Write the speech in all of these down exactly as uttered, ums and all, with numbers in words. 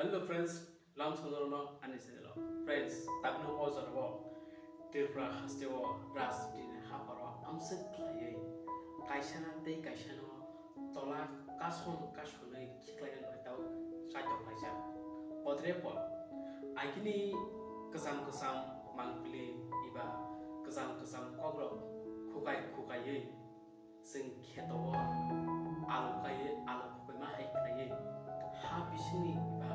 Hello friends, lam sodorno ani channel o. Friends, tabno o jorao Tripura hasteo rajniti ni haparo amswk khlaiwi kaisa tei kaisa no tola kason kasonwi khiklai bai tao chaito khlaijak. Podre pod, agini kwcham kwcham mangpili iba kwcham kwcham kokrok khukai khukaiwi chwng kheto o alu kaiwi alu khukaima hai khlaiwi ha bisingni iba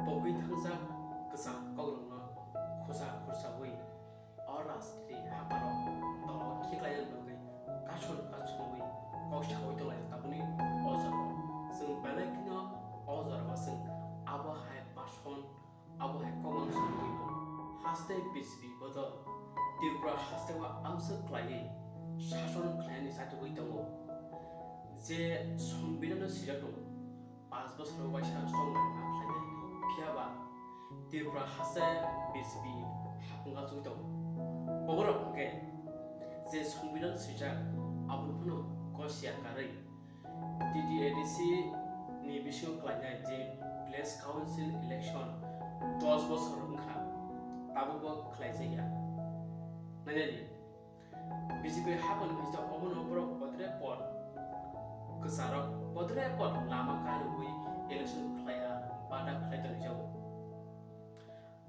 pogwi thangjak kwcham kokrokno khusa khursawi o rajniti haparo tolo khiklaina bagwi kason kasonwi kok sawi tonglai taboni o jorao. Chwng belai kheno o jorao chwng abo hai bason abo hai kok ang sawi mano. Haste B J P bodol Tripura hasteo amswk khlaiwi sason khlainani chatugwi tongo. Je Songbidanno swijak tongo, panch bosor waisa chongmani ma khlainai, phiya ba Tripura haste B J P hapung achugwi tongo. Boborok hwnkhe je Songbidan swijak, aboni phano gosiya karwi T T A D C ni bisingo khlainai je Village Council election dos bosor wngkha, tabukbo khlaijakya. Nainani, B J P haponi phaisa omono borok podre pod kwcharok podre pod lama karwi election khlaiya, bada khlai tongjago.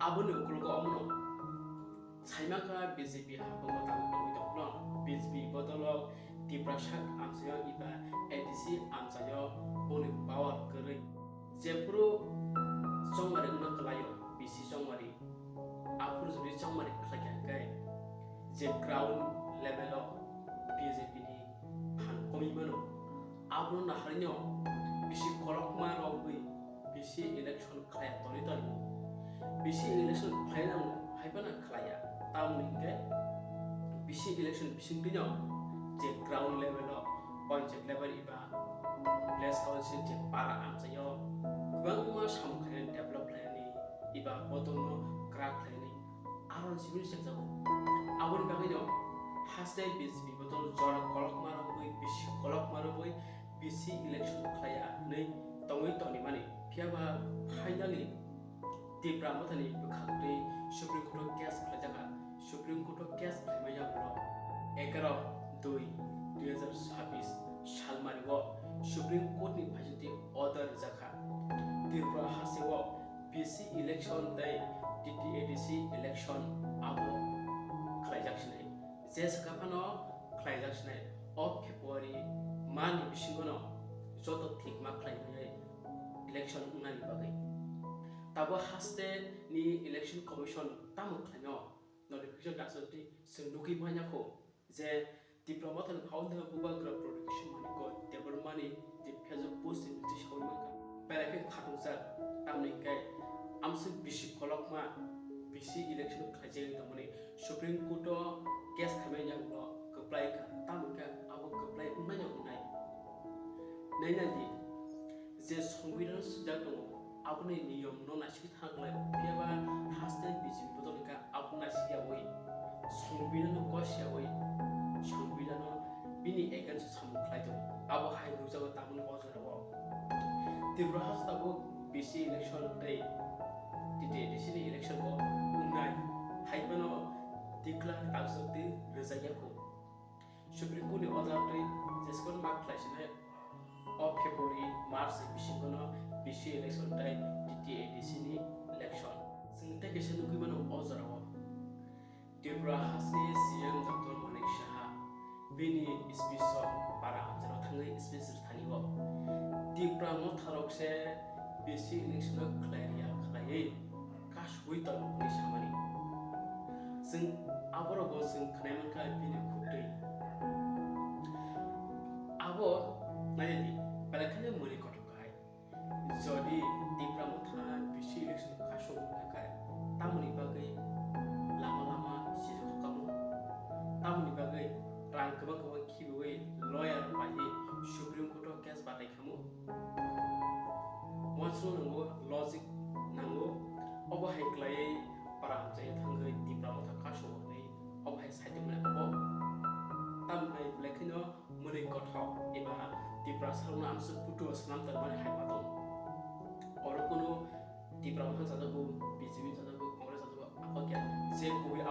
Aboni ukologo omono saimanka B J P haphangno tabuk tongwi tongphano, B J P bodolo Tiprasa amchaio iba A D C amchaio boni power kwrwi. Jephuru chongmari wngna kwlaio, B C chongmari, aphuru jodi chongmari khlaikha hwnkhe je ground level o B J P ni phan komwi mano. Abono naharino bisi kolokma rogwi bisi election khlaiya tonwi tongo. Bisi election khlai nango hai phano khlaiya. Tamoni hinkhe bisi election bisingtwino je ground level o panchayat level iba village council je para amchaio kwbangma samung khlainani, develop khlainani, iba bodolno kwrak khlainani aro simi chengjago. Aboni bagwino haste B J P bodol jora kolokma rogwi, bisi kolokma rogwi bisi election khlaiya hwnwi tongwi tonimani. Phiya ba finally Tipra Mothani bwkhak twi Supreme Court o case khlaijakha. Supreme Court o case khlaimani yagulo egaroh dui dui hazar sabbish salmari o Supreme Court ni phaisingtwi order rijakha. Tripura hasteo B C election tei T T A D C election abo khlaijak sinai. Je swkha phano khlaijak sinai. O February mani bisingono joto thikma khlaiwi election wngnani bagwi. Tabo haste ni election commission tamo khlaino notification rajotwi chwng nugwi manya kho je Tipra Mothani founder Bubagra Production Manikya Debbarmani je Facebook post ni bithi sawi mankha. Belai khe khatungsa, tamni hwnkhe amswk bisi kolokma bisi election khlaijagwi tongmani Supreme Court o case khaimani yagulo kwplai kha, tamni hwnkhe abo kwplai wngnai no wngnai. Nainai di, je Songbidan swijak tongo, aboni niyom no naisingwi thang lai, phiya ba haste B J P bodol wngkha, abo naisingyawi, Songbidan no gosiyawi, Songbidan no bini against o samung khlai tongo. Abo hai nukjago tamoni o jorao. Tripura haste tabuk B C election tei T T A D C ni election bo wngnai, hai phano declare taksok twi rwjakya kho. Supreme Court ni order twi jeskon ma khlai sinai o February, March ni bisingo no B C election tei T T A D C ni election. Chwng tei kaisa nugwi mano o jorao. Tripura hasteni C M Doctor Manik Saha bini speech o para amcharo thangwi speech rwthani o Tripura motharok se B C election no khlai riya khlaiwi kasugwi tongo hwnwi samani. Chwng aborok bo chwng khwnai mankha bini khuk twi. Abo naidi, belai kheno mwnwi kothok hai. Jodi Tipra Motha B C election kasuk wngkha khe, tamoni bagwi lama lama sijak kamo? Tamoni bagwi rang kwbang kwbang khibiwi lawyer paiwi Supreme Court o case batai kha? Uansukna nango, logic nango, obo hai khlaiwi para amchai thangwi Tipra Motha kasuk hwnwi obo hai saitongmani abo. Tamni hai belai kheno mwnwi kothok eba Tiprasarokno amsuk putu o swnam tongmani hai ma tong. Oro kunu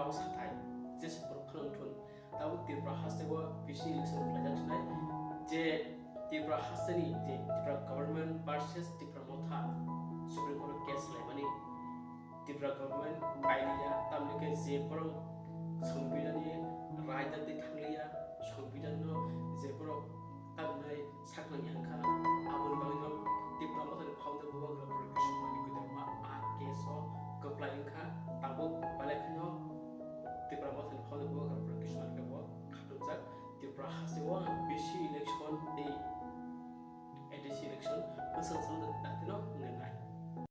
Abo sathai, jesa borok kheno wngthun. Tabuk Tripura haste o V C election khlaijak sinai, je Tripura haste ni je Tripura government versus Tripura Motha Supreme Court o case laimani Tripura government pailiya, tamni khe je borok Songbidan ni raida twi thangliya, Songbidan no je borok tabnai saknani wngkha, aboni bagwi no Tripura Motha ni founder Bubagra Boroi Kishore Kumar ni kwdama a case o kwplai wngkha, tabuk belai